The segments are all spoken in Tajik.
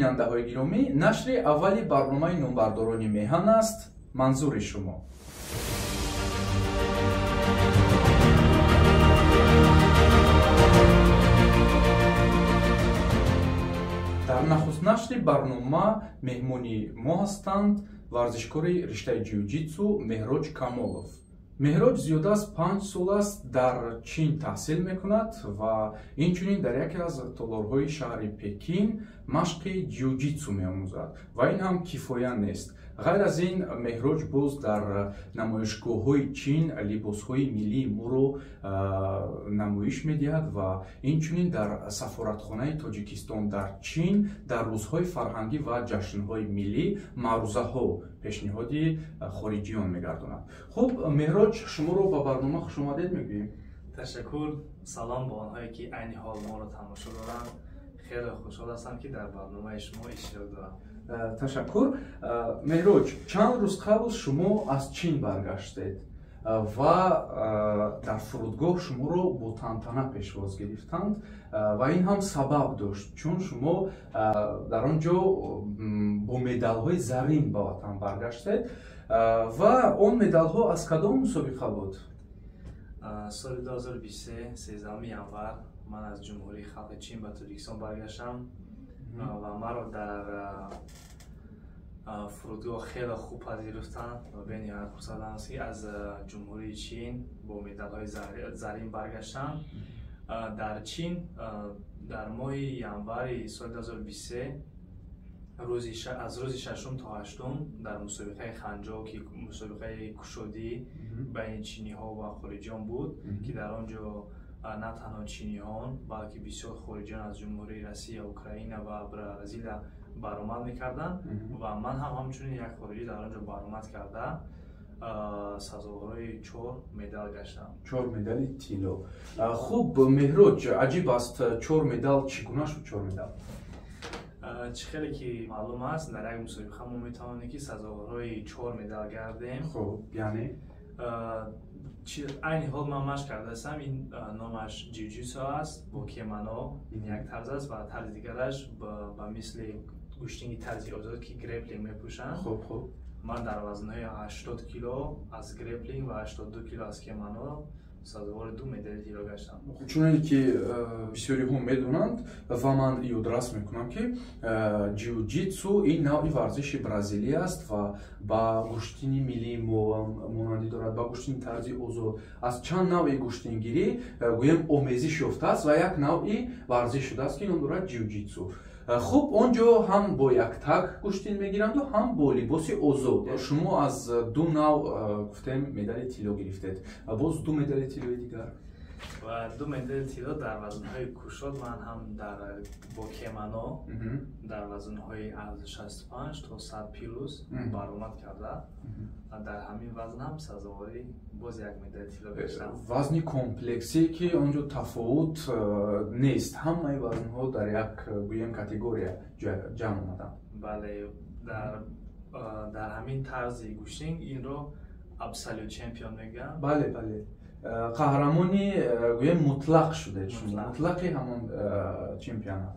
Бинандаҳои гиромӣ, нашри аввали барномаи номбардорони меҳан аст. Манзури шумо. Дар нахуст нашри барнома меҳмони мо ҳастанд варзишкори риштаи ҷиу-ҷитсу Меҳроҷ Камолов. Меҳроҷ зиёда аз 5 сол аст дар Чин таҳсил мекунад ва инчунин дар яке аз толорҳои шаҳри Пекин машқи ҷиу-ҷитсу меомӯзад ва ин ҳам кифоя нест. Ғайр аз ин, Меҳроҷ боз дар намоишгоҳҳои Чин либосҳои миллии моро намоиш медиҳад ва инчунин дар сафоратхонаи Тоҷикистон дар Чин дар рӯзҳои фарҳангӣ ва ҷашнҳои миллӣ маърузаҳо пешниҳоди хориҷиён мегардонад. Хуб, Меҳроҷ, шуморо ба барнома хушомадед мегӯем. Ташаккур. Салом ба онҳое ки айни ҳол моро тамошо доранд. Хеле хушҳол ҳастам, ки дар барномаи шумо иштирок дорам. Ташаккур. Меҳроҷ, чанд рӯз қабл шумо аз Чин баргаштед ва дар фурудгоҳ шуморо бо тантана пешвоз гирифтанд ва ин ҳам сабаб дошт, чун шумо дар он ҷо бо медалҳои зарин ба ватан баргаштед ва он медалҳо аз кадом мусобиқа буд? Соли 2023, 13 январ, ман аз Ҷумҳурии Халқи Чин ба Тоҷикистон баргаштам ва маро дар фурудгоҳ хеле хуб пазируфтанд ва бениҳоят хурсандам, ки аз Ҷумҳурии Чин бо медалҳои зарин баргаштам. Дар Чин дар моҳи январи соли 2023 аз рӯзи шашум то ҳаштум дар мусобиқаи Ханҷоу, ки мусобиқаи кушодӣ байни чиниҳо ва хориҷиён буд, ки дар он ҷо на танҳо чиниҳон, балки бисёр хориҷиён аз Ҷумҳурии Россия, Украина ва Бразилия баромад мекарданд ва ман ҳам ҳамчунин як хориҷӣ дар он ҷо баромад карда сазоворҳои 4 медал гаштам. 4 медали тилло. Хуб, Меҳроҷ, аҷиб аст, 4 медал, чӣ гуна шуд 4 медал? Чӣ хеле ки маълум аст, дар як мусобиқа мо метавонем, ки сазоворҳои 4 медал гардем. Хуб, яъне? Айни ҳол ман машқ кардаастам, ин номаш ҷиу-ҷитсу аст бо кимоно, ин як тарз аст ва тарзи дигараш ба мисли гӯштинги тарзи озод, ки греплинг мепӯшанд. Хуб, хуб. Ман дар вазнҳои 80 кило аз греплинг ва 82 кило аз кимоно сазовори 2 медали тилло гаштам. Чуноне ки бисёриҳо медонанд ва ман ёдрас мекунам, ки ҷиу-ҷитсу ин навъи варзиши бразилия аст ва ба гӯштини миллии мо монандӣ дорад, ба гӯштини тарзи озод. Аз чанд навъи гӯштингирӣ гӯем омезиш ёфтааст ва як навъи варзиш шудааст, ки ном дорад ҷиу-ҷитсу. Хуб, он ҷо ҳам бо яктак гӯштин мегиранду, ҳам бо либоси озод. Шумо аз 2 нав гуфтем медали тилло гирифтед, боз 2 медали тиллои дигар? Ва 2 медали тилло дар вазнҳои кушод, ман ҳам бо кимоно дар вазнҳои аз 65 то 100 плюс баромад карда, дар ҳамин вазн ҳам сазовори боз як медали тилло гаштам. Вазни комплексӣ, ки он ҷо тафовут нест, ҳамаи вазнҳо дар як гӯем категория ҷамъ омаданд. Бале, дар ҳамин тарзи гӯштинг инро абсолют чемпион мегӯянд. Бале, бале, қаҳрамони гӯем мутлақ шудед шумо, мутлақи ҳамон чемпионат.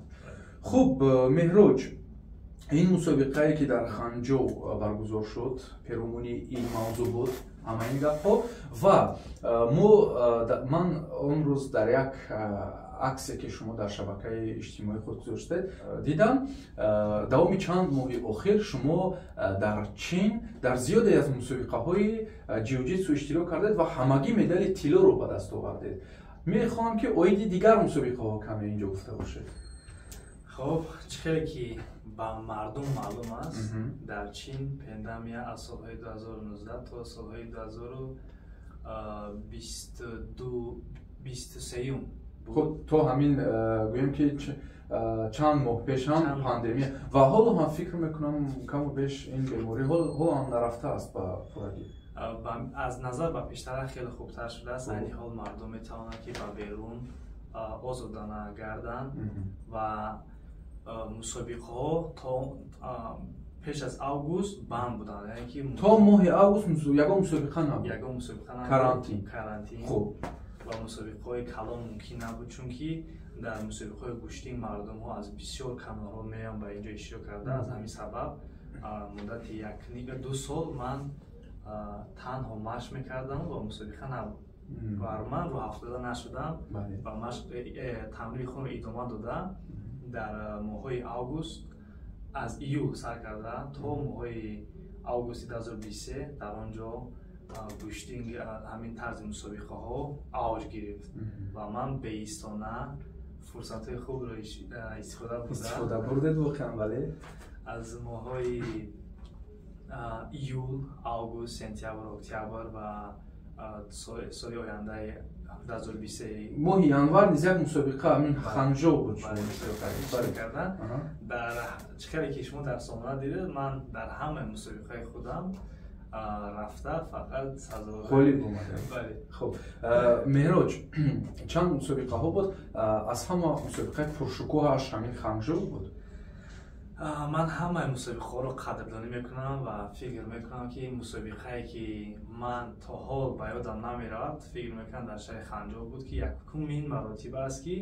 Хуб, Меҳроҷ, ин мусобиқае ки дар Ханҷоу баргузор шуд, перомуни ин мавзӯъ буд ҳама ин гапҳо ва ман он рӯз дар як аксе, ки шумо дар шабакаи иҷтимоии худ гузоштед, дидам, давоми чанд моҳи охир шумо дар Чин дар зиёде аз мусобиқаҳои ҷиу-ҷитсу иштирок кардед ва ҳамагӣ медали тиллоро ба даст овардед. Мехоҳам, ки оиди дигар мусобиқаҳо каме инҷо гуфта бошед. Хуб, чӣ хеле ки ба мардум маълум аст, дар Чин пандемия аз солҳои 2019 то солҳои 2022 хуб, то ҳамин гӯем ки чанд моҳ пеш ҳам пандемия ва ҳоло ҳам фикр мекунам каму беш ин беморӣ ҳоло ҳам нарафтааст ба пуррагӣ. Аз назар ба пештара хеле хубтар шудааст. Айни ҳол мардум метавонанд, ки ба берун озодона гарданд ва мусобиқаҳо то пеш аз август банд буданд, яъне ки то моҳи август ягон мусобиқа набуд. Ягон мусобиқа набуд. Карантин. Карантин. Хуб. Ва мусобиқаҳои калон мумкин набуд, чунки Дар мусобиқаҳои гӯштӣ мардумҳо аз бисёр каналҳо меоянд ба инҷо иштирок карда. Аз ҳамин сабаб муддати 1-2 сол ман танҳо машқ мекардам ва мусобиқа набуд. Ва ман рӯҳафтода нашудам ва машқ тамрини худро идома дода. Дар моҳҳои август, аз июл сар карда то моҳҳои августи 2023 дар он ҷо гӯштинг, ҳамин тарзи мусобиқаҳо авҷ гирифт ва ман беистона фурсатҳои хубро истифода бурда. Истифода бурдед воқеан, бале. Аз моҳҳои июл, август, сентябр, октябр ва соли ояндаи 2023. Моҳи январ низ як мусобиқа, ҳамин Ханжо буд. Кардан дар чӣ хеле ки шумо дар сомона дидед, ман дар ҳамаи мусобиқаи худам рафта фақат ғолиб омадем. Хуб, Меҳроҷ, чанд мусобиқаҳо буд, аз ҳама мусобиқаи пуршукӯҳаш ҳамин Ханжо буд? Ман ҳамаи мусобиқаҳоро қадрдонӣ мекунам ва фикр мекунам, ки мусобиқае ки ман то ҳол ба ёдам намеравад, фикр мекунам, дар шаҳри Ханҷо буд, ки якумин маротиба аст, ки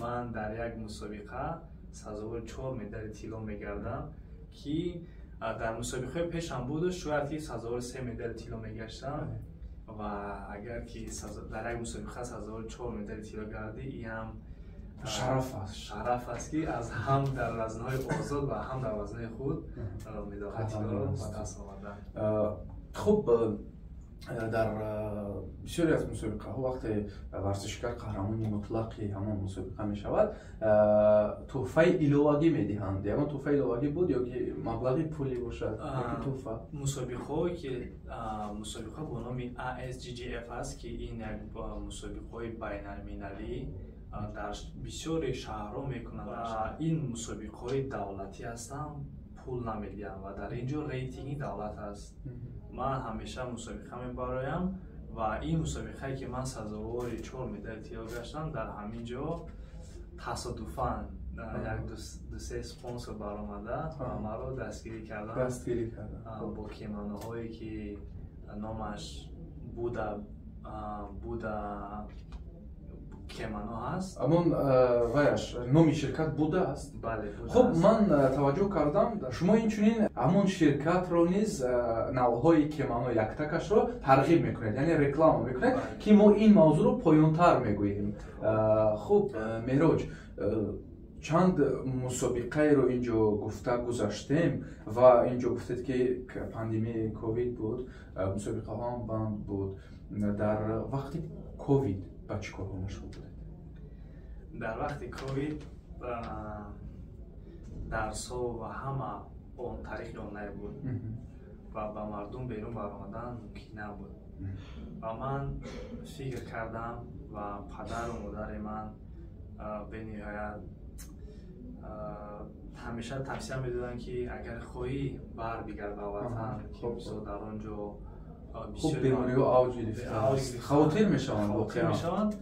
ман дар як мусобиқа сазовори чор медали тилло мегардам, ки дар мусобиқаи пешам буду шояд ки сазовори се медали тилло мегаштам. Ва агар ки дар як мусобиқа сазовори чор медали тилло гардӣ, инам шараф аст. Шараф аст, ки аз ҳам дар вазнҳои озод ва ҳам дар вазнҳои худ медалҳои тиллоро ба даст овардам. Хуб, дар бисёре аз мусобиқаҳо вақте варзишгар қаҳрамони мутлақи ҳамон мусобиқа мешавад, тӯҳфаи иловагӣ медиҳанд. Ягон тӯҳфаи иловагӣ буд ё ки маблағи пулӣ бошад ёки тӯҳфа? Мусобиқаҳое ки мусобиқа бо номи ASGGF аст, ки ин як мусобиқаҳои байналмилалӣ дар бисёри шаҳрҳо мекунанд ва ин мусобиқаҳои давлатӣ ҳастанд, пул намедиҳанд ва дар ин ҷо рейтинги давлат аст. Ман ҳамеша мусобиқа мебароям ва ин мусобиқае ки ман сазовори чор медали тилло гаштам, дар ҳамин ҷо тасодуфан як дусе спонсор баромада ва маро дастгирӣ карданд. Дастгирӣ карданд. Бо кимоноҳое ки номаш Буда кимоно ҳаст. Ҳамон ваяш номи ширкат Буда аст? Бале. Хуб, ман таваҷҷӯҳ кардам, шумо инчунин ҳамон ширкатро низ навъҳои кимоно яктакашро тарғиб мекунед, яъне реклама мекунед, ки мо ин мавзӯъро поёнтар мегӯем. Хуб, Меҳроҷ, чанд мусобиқаеро инҷо гуфта гузаштем ва инҷо гуфтед, ки пандемияи ковид буд, мусобиқаҳо ҳам банд буд. Дар вақти ковид ба чӣ корҳо машғул будед? Дар вақти ковид дарсҳо ва ҳама он тариқи онлайн буд ва ба мардум берун баромадан мумкин набуд. Ва ман фикр кардам ва падару модари ман бениҳоят ҳамеша тавсия медоданд, ки агар хоҳӣ, барбигард ба ватан, ки мисол дар он ҷо хуб бемориҳо авҷ гирифтааст, хавотир мешаванд воқеан. Мешаванд.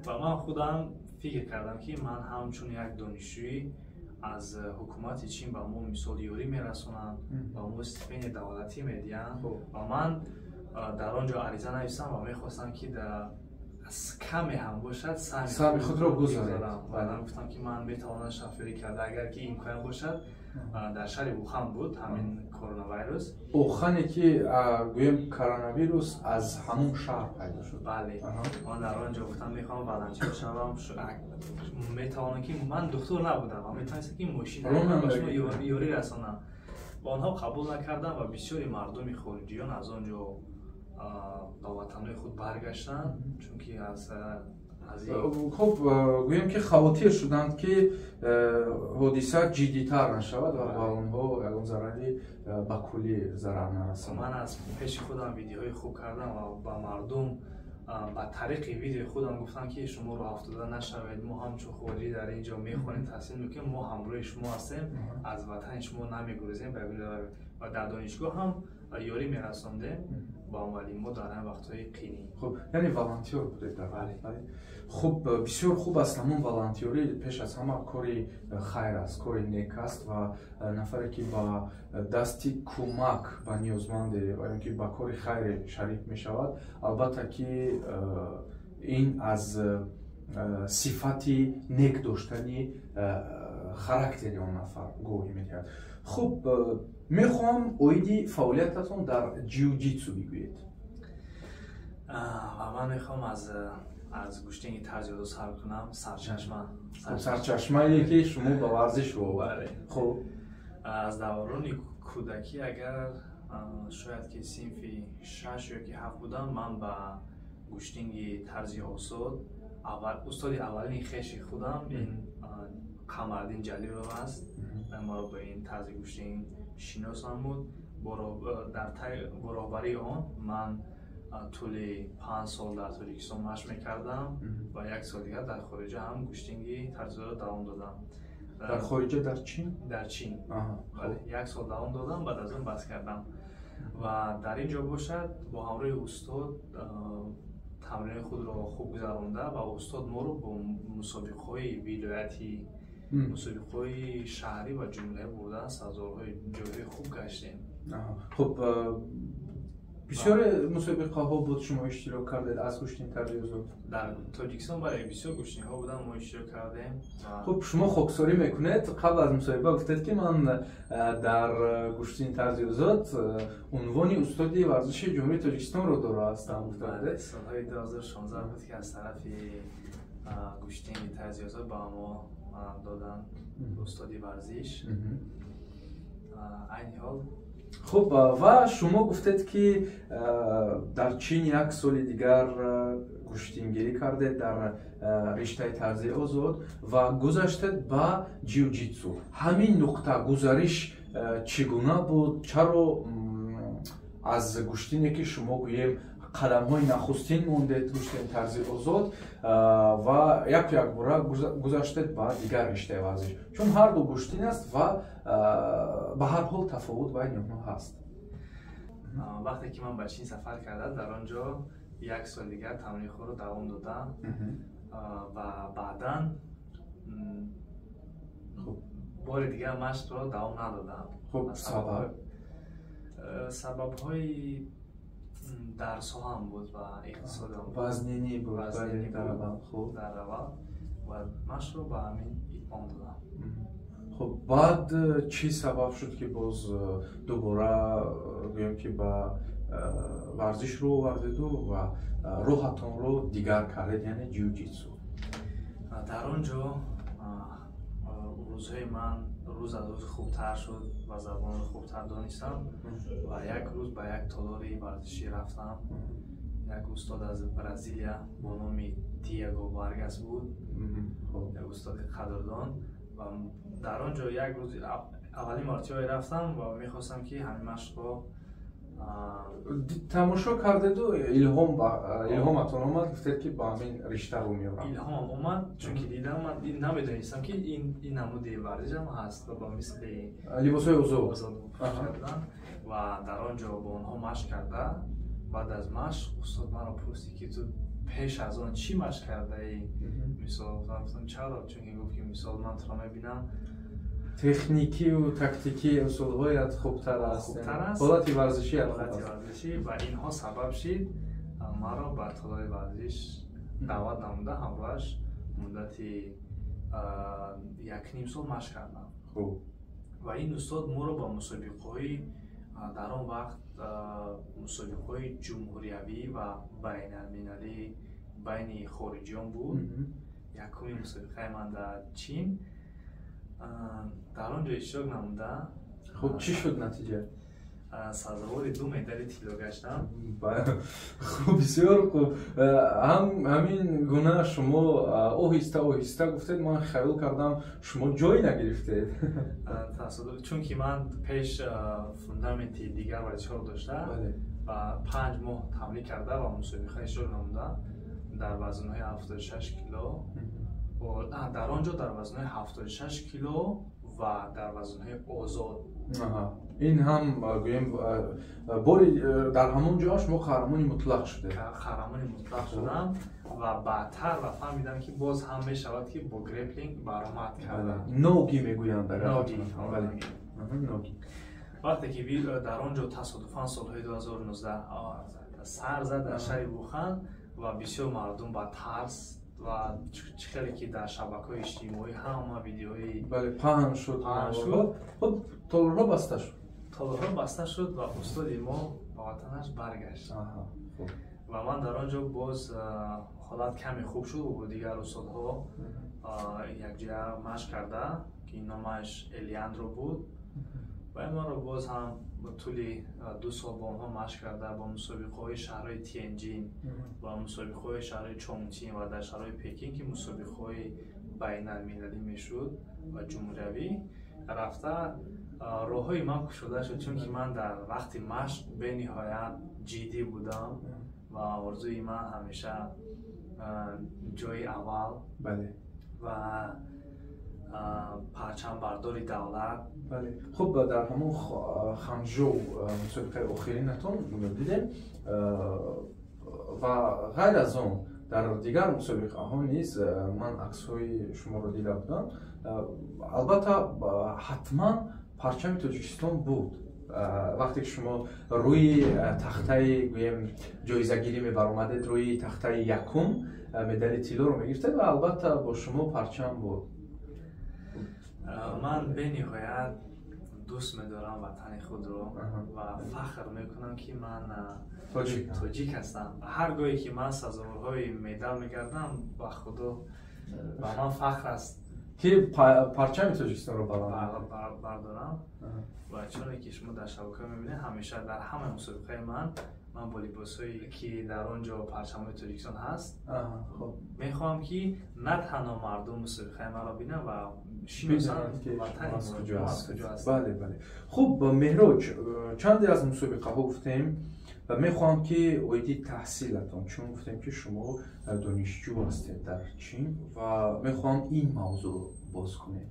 Ва ман худам фикр кардам, ки ман ҳамчун як донишҷӯӣ аз ҳукумати Чин ба мо мисол ёрӣ мерасонанд, ба мо стипендия давлатӣ медиҳанд ва ман дар он ҷо ариза нависам ва мехостам, ки каме ҳам бошад саҳми худро гузоред. Ва гуфтам, ки ман метавонам шофёрӣ карда, агар ки имкон бошад. Дар шаҳри Вухан буд ҳамин коронавирус. Ухане ки гӯем коронавирус аз ҳамон шаҳр пайдо шуд. Бале, ман дар он ҷо гуфтам, мехоҳам волонтёр шавам, метавонам, ки ман духтур набудам ва метавонистам, ки мошин ёрӣ расонам. Ва онҳо қабул накарданд ва бисёри мардуми хориҷиён аз он ҷо ба ватанҳои худ баргаштанд, чунки аз Хуб, гӯем ки хавотир шуданд, ки ҳодиса ҷиддитар нашавад ва ба онҳо ягон зарари ба куллӣ зарар нарасонад. Ман аз пеши худам видеоҳои хуб кардам ва ба мардум ба тариқи видеои худам гуфтам, ки шумо роҳафтода нашавед, мо ҳамчун хориҷӣ дар ин ҷо мехонем, таҳсил мекунем, мо ҳамроҳи шумо ҳастем, аз ватани шумо намегурезем. Ва дар донишгоҳ ҳам ёрӣ мерасондем ба муаллимҳо дар ҳамин вақтҳои қинӣ. Хуб, яъне волонтёр будед дар бале. Хуб, бисёр хуб аст ҳамон волонтёрӣ, пеш аз ҳама кори хайр аст, кори нек аст ва нафаре ки ба дасти кӯмак ба ниёзманде ва ё ки ба кори хайре шарик мешавад, албатта ки ин аз Сифати нек доштани характери он нафар гувоҳӣ медиҳад. Хуб, мехоҳам оиди фаъолиятатон дар ҷиу-ҷитсу бигӯед. Ва ман мехоҳам аз гӯштинги тарзи озод сар кунам, сарчашма. Сарчашмае ки шумо ба варзиш рӯ овардед. Хуб. Аз даврони кӯдакӣ, агар шояд ки синфи 6 ё ки 7 будам, ман ба гӯштинги тарзи озод, устоди аввалини хеши худам ин Қамардин Ҷалилов аст, маро ба ин тарзи гӯштинг шинос намуд. Бо роҳбарии он ман тӯли 5 сол дар Тоҷикистон машқ мекардам ва як сол дигар дар хориҷа ҳам гӯштинги тарзи озод давом додам. Дар хориҷа, дар Чин? Дар Чин, як сол давом додам, баъд аз он бас кардам. Ва дар ин ҷо бошад, бо ҳамроҳи устод тамрини худро хуб гузаронда ва устод моро бо мусобиқаҳои вилоятӣ, мусобиқаҳои шаҳрӣ ва ҷумҳуриявӣ бурдан, сазоворҳои ҷойҳои хуб гаштем. Хуб, бисёре мусобиқаҳо буд, шумо иштирок кардед аз гӯштини тарзи озод? Дар Тоҷикистон, бале, бисёр гӯштиниҳо буданд, мо иштирок кардем. Хуб, шумо хоксорӣ мекунед. Қабл аз мусоҳиба гуфтед, ки ман дар гӯштини тарзи озод унвони устоди варзиши Ҷумҳурии Тоҷикистонро доро ҳастам, гуфта будед. Солҳои 2016 буд, ки аз тарафи гӯштинги тарзи озод ба мо доданд устоди варзиш айни ҳол. Хуб, ва шумо гуфтед, ки дар Чин як соли дигар гӯштингирӣ кардед дар риштаи тарзи озод ва гузаштед ба ҷиу-ҷитсу. Ҳамин нуқта гузариш чӣ гуна буд? Чаро аз гӯштине, ки шумо гӯем қадамҳои нахустин мондед, гӯштини тарзи озод, ва яку якбора гузаштед ба дигар риштаи варзиш? Чун ҳарду гӯштин аст ва ба ҳар ҳол тафовут байни онҳо ҳаст. Вақте ки ман ба Чин сафар кардам, дар он ҷо як соли дигар тамрини худро давом додам ва баъдан бори дигар машқро давом надодам. Хуб, сабаб? Сабабҳои дарсҳо ҳам буд ва иқтисодам. Вазнинӣ буд. Дар аввал ва машқро ба ҳамин итмом додам. Хуб, баъд чӣ сабаб шуд, ки боз дубора гӯем, ки ба варзиш рӯ овардеду ва роҳатонро дигар кардед, яъне ҷиу-ҷитсу? Дар он ҷо рӯзҳои ман рӯз аз рӯз хубтар шуд ва забонро хубтар донистам. Ва як рӯз ба як толори варзишӣ рафтам. Як устод аз Бразилия бо номи Диего Варгас буд, як устоди қадрдон. Ва дар он ҷо як рӯз аввалин мартибае рафтам ва мехостам, ки ҳамин машқро Тамошо кардеду илҳоматон омад, гуфтед, ки ба ҳамин ришта рӯ меорам. Илҳомам омад, чунки дидам, ман намедонистам, ки ин намуди варзишам ҳаст ва ба мисли либосҳои озод. Озод кардан. Ва дар он ҷо бо онҳо машқ карда, баъд аз машқ устод маро пурсид, ки ту пеш аз он чӣ машқ кардаӣ? Мисол, гуфтам: «Чаро?» Чунки гуфт, ки мисол, ман туро мебинам. Техникию тактикии усулҳоят хубтар аст. Хубтар аст. Ҳолати варзишият хуб ҳолати аст. Варзишӣ ва инҳо сабаб шид, маро ба толори варзиш даъват намуда, ҳамроҳаш муддати якним сол машқ кардам. Ва ин устод моро ба мусобиқаҳои, дар он вақт мусобиқаҳои ҷумҳуриявӣ ва байналмилалӣ байни хориҷиён буд. Якуми мусобиқаи ман дар Чин, дар он ҷо иштирок намуда. Хуб, чӣ шуд натиҷа? Сазовори ду медали тилло гаштам. Хуб, бисёр хуб. Ҳамин гуна шумо оҳиста оҳиста гуфтед, ман хаёл кардам, шумо ҷой нагирифтед. Тасодуф, чунки ман пеш фундаменти дигар варзишҳоро дошта ва 5 моҳ тамрин карда ва мусобиқа иштирок намуда дар вазнҳои 76 кило. Дар он ҷо дар вазнҳои 76 кило ва дар вазнҳои озод. Ин ҳам гӯем, бори дар ҳамон ҷо шумо қаҳрамони мутлақ шудед. Қаҳрамони мутлақ шудам ва баъдтар ва фаҳмидам, ки боз ҳам мешавад, ки бо греплинг баромад карда. Ноги мегӯянд. Ноги. Вақте ки дар он ҷо тасодуфан солҳои 2019 сар зад дар шаҳри Вухан ва бисёр мардум ба тарс. Ва чӣ хеле ки дар шабакаҳои иҷтимоӣ ҳама видеои бале, паҳн шуд. Хуб, толорҳо баста шуд. Толорҳо баста шуд ва устоди мо ба ватанаш баргашт. Ва ман дар он ҷо боз ҳолат каме хуб шуд, бо дигар устодҳо якҷоя машқ карда, ки номаш Элиандро буд. Ва маро боз ҳам ба тӯли 2 сол бо онҳо машқ карда, бо мусобиқаҳои шаҳрҳои Тянҷин ва мусобиқаҳои шаҳрҳои Чончин ва дар шаҳрҳои Пекин, ки мусобиқаҳои байналмилалӣ мешуд ва ҷумҳуриявӣ рафта, роҳҳои ман кушода шуд, чунки ман дар вақти машқ бениҳоят ҷиддӣ будам ва орзуи ман ҳамеша ҷои аввал ва парчамбардори давлат. Бале, хуб, дар ҳамон Ханжоу мусобиқаи охиринатон дидем ва ғайр аз он дар дигар мусобиқаҳо низ ман аксҳои шуморо дида будам. Албатта, ҳатман парчами Тоҷикистон буд. Вақте ки шумо рӯи тахтаи, гӯем, ҷоизагирӣ мебаромадед, рӯи тахтаи якум медали тиллоро мегирифтед ва албатта бо шумо парчам буд. Ман бениҳоят дӯст медорам ватани худро ва фахр мекунам, ки ман тоҷик ҳастам. Ҳар гоҳе ки ман сазоворҳои медал мегардам, ба Худо, ба ман фахр аст, ки парчами Тоҷикистонро бардорам. Ва чуне ки шумо дар шабака мебинед, ҳамеша дар ҳамаи мусобиқаи ман бо либосҳое ки дар он ҷо парчамҳои Тоҷикистон ҳаст, мехоҳам, ки на танҳо мардум мусобиқаи маро бинанд ва шиносанд ватани куҷо аст. Бале, бале. Хуб, Меҳроҷ, чанде аз мусобиқаҳо гуфтем ва мехоҳам, ки оиди таҳсилатон, чун гуфтем, ки шумо донишҷӯ ҳастед дар Чин, ва мехоҳам ин мавзӯъро боз кунем.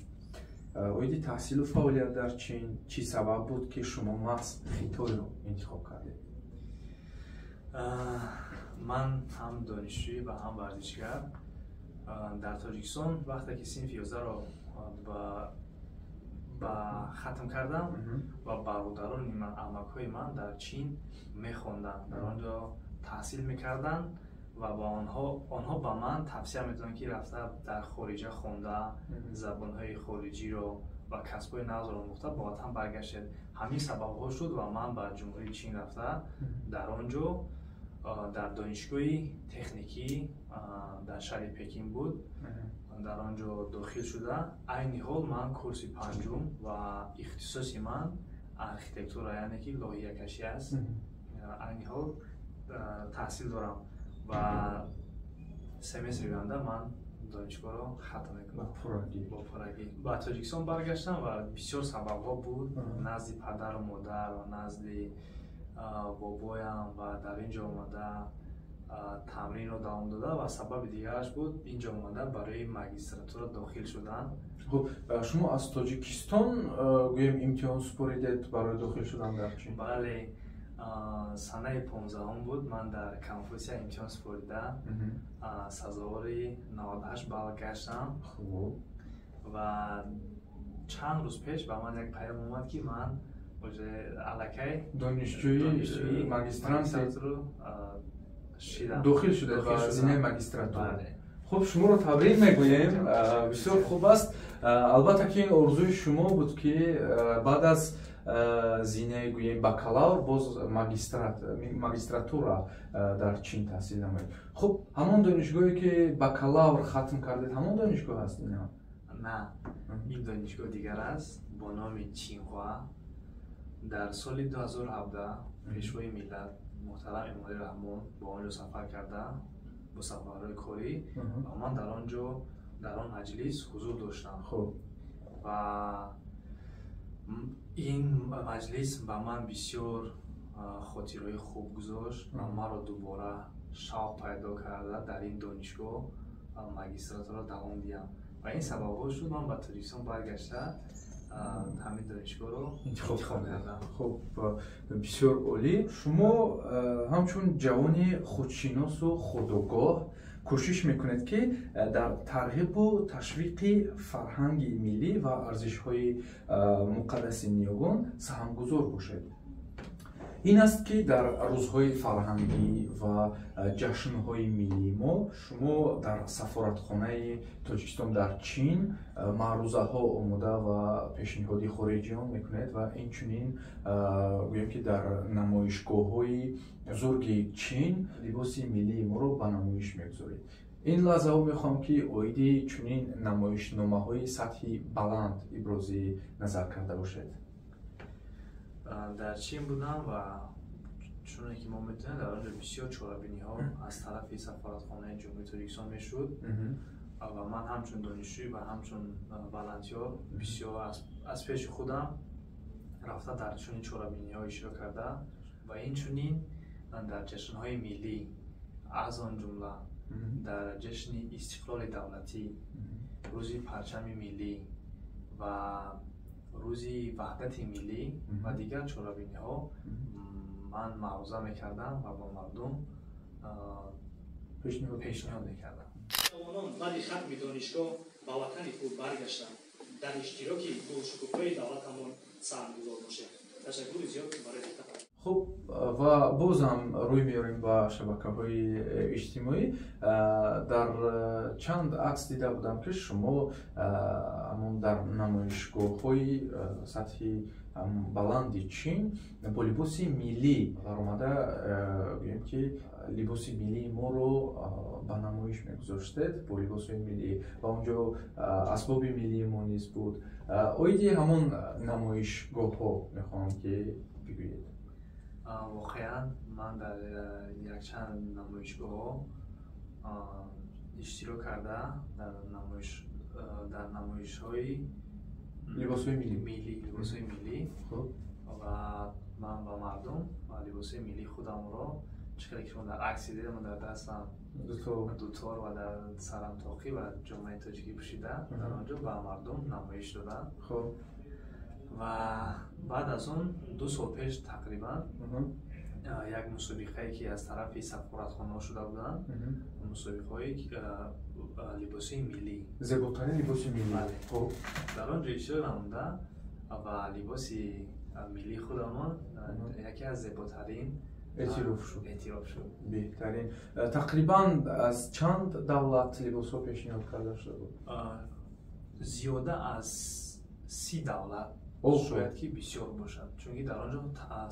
Оиди таҳсилу фаъолият дар Чин, чӣ сабаб буд, ки шумо маҳз Хитойро интихоб кардед? Ман ҳам донишҷӯӣ ва ҳам варзишгар дар Тоҷикистон вақте ки синфи 11-ро ба хатм кардам ва бародарони ман, амакҳои ман дар Чин мехонданд, дар он ҷо таҳсил мекарданд ва ба онҳо ба ман тавсия медоданд, ки рафта дар хориҷа хонда, забонҳои хориҷиро ва касбҳои навзро омӯхта, ба ватан баргаштед. Ҳамин сабабҳо шуд ва ман ба Ҷумҳурии Чин рафта, дар он ҷо дар донишгоҳи техникӣ дар шаҳри Пекин буд, дар он ҷо дохил шуда, айни ҳол ман курси панҷум ва ихтисоси ман архитектура, яъне ки лоиҳакашӣ аст. Айни ҳол таҳсил дорам ва семестри оянда ман донишгоҳро хатм мекунам бо пуррагӣ. Ба Тоҷикистон баргаштам ва бисёр сабабҳо буд: назди падару модар ва назди бобоям ва дар ин ҷо омада тамринро давом дода, ва сабаби дигараш буд ин ҷо омада барои магистратура дохил шудан. Хуб, шумо аз Тоҷикистон, гӯем, имтиҳон супоридед барои дохил шудан дар Чин? Бале, санаи 15-ум буд, ман дар Конфутсия имтиҳон супорида, сазовори 98 балл гаштам. Ва чанд рӯз пеш ба ман як паём омад, ки ман уже аллакай донишҷӯи магистрант шидам. Дохил шудед ба зинаи магистратура. Хуб, шуморо табрик мегӯем, бисёр хуб аст. Албатта ки ин орзуи шумо буд, ки баъд аз зинаи, гӯем, бакалавр боз магистратура дар Чин таҳсил намоед. Хуб, ҳамон донишгоҳе ки бакалавр хатм кардед, ҳамон донишгоҳ аст ин ҳам? На, ин донишгоҳ дигар аст бо номи Чинхуа. Дар соли 2017 Пешвои миллат муҳтарам Эмомалӣ Раҳмон ба он ҷо сафар карда бо сафарҳои корӣ ва ман дар он ҷо дар он маҷлис ҳузур доштам. Ва ин маҷлис ба ман бисёр хотираҳои хуб гузошт ва маро дубора шавқ пайдо карда дар ин донишгоҳ магистратура давом диҳам, ва ин сабабҳо шуд, ман ба Тоҷикистон баргашта ҳамин донишгоҳро интихоб кардам. Хуб, бисёр олӣ. Шумо ҳамчун ҷавони худшиносу худогоҳ кӯшиш мекунед, ки дар тарғибу ташвиқи фарҳанги миллӣ ва арзишҳои муқаддаси ниёгон саҳмгузор бошед. Ин аст, ки дар рӯзҳои фарҳангӣ ва ҷашнҳои миллии мо шумо дар сафоратхонаи Тоҷикистон дар Чин маърузаҳо омода ва пешниҳоди хориҷиён мекунед ва инчунин гӯем, ки дар намоишгоҳҳои бузурги Чин либоси миллии моро ба намоиш мегузоред. Ин лаҳзаҳо мехоҳам, ки оиди чунин намоишномаҳои сатҳи баланд ибрози назар карда бошед. Дар Чин будам ва чуне ки мо медонем, дар онҷо бисёр чорабиниҳо аз тарафи сафоратхонаи Ҷумҳурии Тоҷикистон мешуд ва ман ҳамчун донишҷӯй ва ҳамчун волонтёр бисёр аз пеши худам рафта, дар чунин чорабиниҳо иштирок карда ва инчунин дар ҷашнҳои миллӣ, аз он ҷумла дар ҷашни истиқлоли давлатӣ, рӯзи парчами миллӣ ва рӯзи ваҳдати миллӣ ва дигар чорабиниҳо ман маъруза мекардам ва ба мардум пешниҳод мекардам. Ҷавонон баъди хатми донишгоҳ ба ватани худ баргаштанд, дар иштироки гулшукуфои давлатамон саҳмгузор бошед. Ташаккури зиёд барои диққататон. Хуб, ва бозам рӯй меорем ба шабакаҳои иҷтимоӣ. Дар чанд акс дида будам, ки шумо ҳамон дар намоишгоҳҳои сатҳи баланди Чин бо либоси миллӣ баромада, гӯем, ки либоси миллии моро ба намоиш мегузоштед бо либосҳои миллӣ ва онҷо асбоби миллии мо низ буд. Оиди ҳамон намоишгоҳҳо мехоҳам, ки бигӯед. Воқеан, ман дар якчанд намоишгоҳҳо иштирок карда, дар намоишҳои либосҳои миллӣ. Миллӣ, либосҳои миллӣ ва ман ба мардум либосҳои миллии худамро, чӣ хеле ки шумо дар акс дидед, ман дар дастам дутор ва дар сарам тоқӣ ва ҷомаи тоҷикӣ пӯшида, дар он ҷо ба мардум намоиш додам. Ва баъд аз он 2 сол пеш тақрибан як мусобиқае, ки аз тарафи сафоратхонаҳо шуда буданд, мусобиқаҳои либосҳои миллӣ. Зеботарин либоси миллӣ. Дар он ҷо иштирок намуда ва либоси миллии худамон яке аз зеботарин эътироф шуд. Эътироф шуд. Беҳтарин. Тақрибан аз чанд давлат либосҳо пешниҳод карда шуда буд? Зиёда аз 30 давлат, шояд ки бисёр бошад, чунки дар он ҷо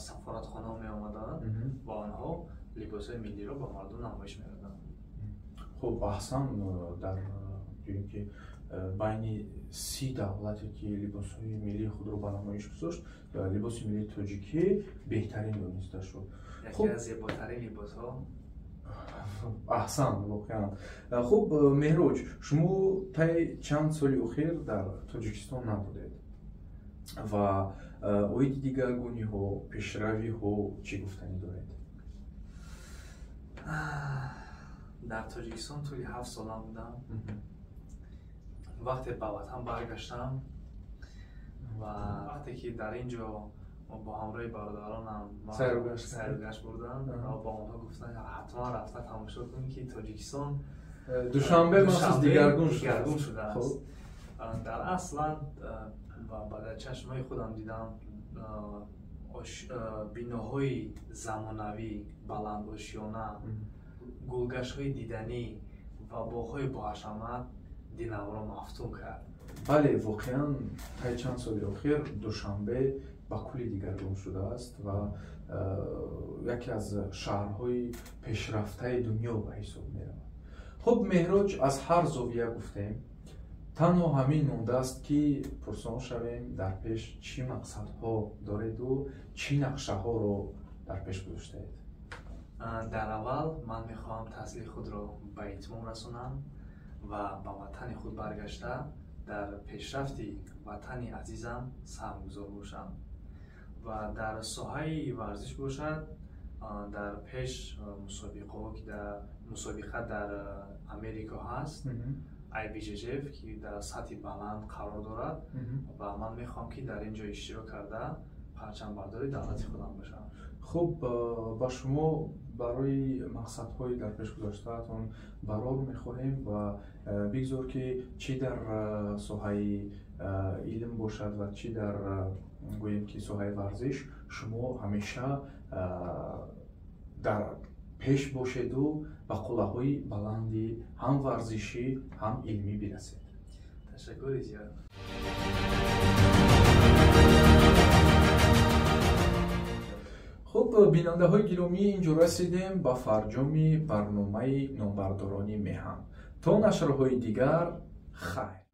сафоратхонаҳо меомаданд ва онҳо либосҳои миллиро ба мардум намоиш медоданд. Хуб, аҳсан. Дар гӯем, ки байни 30 давлате, ки либосҳои миллии худро ба намоиш гузошт, либоси миллии тоҷикӣ беҳтарин дониста шуд. Яке аз зеботарин либосҳо. Аҳсан, воқеан хуб. Меҳроҷ, шумо таи чанд соли охир дар Тоҷикистон набудед ва оиди дигаргуниҳо, пешравиҳо чӣ гуфтанӣ доред? Дар Тоҷикистон тӯли 7 сола будам. Вақте ба ватан баргаштам ва вақте ки дар ин ҷо бо ҳамроҳи бародаронам сайругашт бурдам ва ба онҳо гуфтам, ҳатман рафта тамошо кун, ки Тоҷикистон Душанбе махсус дигаргун. Шудааст. Дар аслан ба дар чашмҳои худам дидам биноҳои замонавӣ, баландошёна, гулгаштҳои диданӣ ва боғҳои боҳашамат диламро мафтун кард. Бале, воқеан, таи чанд соли охир Душанбе ба кулли дигаргун шудааст ва яке аз шаҳрҳои пешрафтаи дунё ба ҳисоб меравад. Хуб, Меҳроҷ, аз ҳар зовия гуфтем, танҳо ҳамин мондааст, ки пурсон шавем, дар пеш чӣ мақсадҳо дореду чӣ нақшаҳоро дар пеш гузоштаед? Дар аввал ман мехоҳам таҳсили худро ба итмом расонам ва ба ватани худ баргашта, дар пешрафти ватани азизам саҳмгузор бошам. Ва дар соҳаи варзиш бошад, дар пеш мусобиқаҳо, ки дар мусобиқа дар Америко ҳаст, IBJJF, ки дар сатҳи баланд қарор дорад ва ман мехоҳам, ки дар ин ҷо иштирок карда, парчамбардори давлати худам бошам. Хуб, ба шумо барои мақсадҳои дар пеш гузоштаатон барор мехоҳем ва бигзор, ки чӣ дар соҳаи илм бошад ва чӣ дар гӯем ки соҳаи варзиш, шумо ҳамеша дар пеш бошеду ба қуллаҳои баланди ҳам варзишӣ, ҳам илмӣ бирасед. Ташаккури зиёд. Хуб, бинандаҳои гиромӣ, инҷо расидем ба фарҷоми барномаи номбардорони меҳан. То нашрҳои дигар, хайр.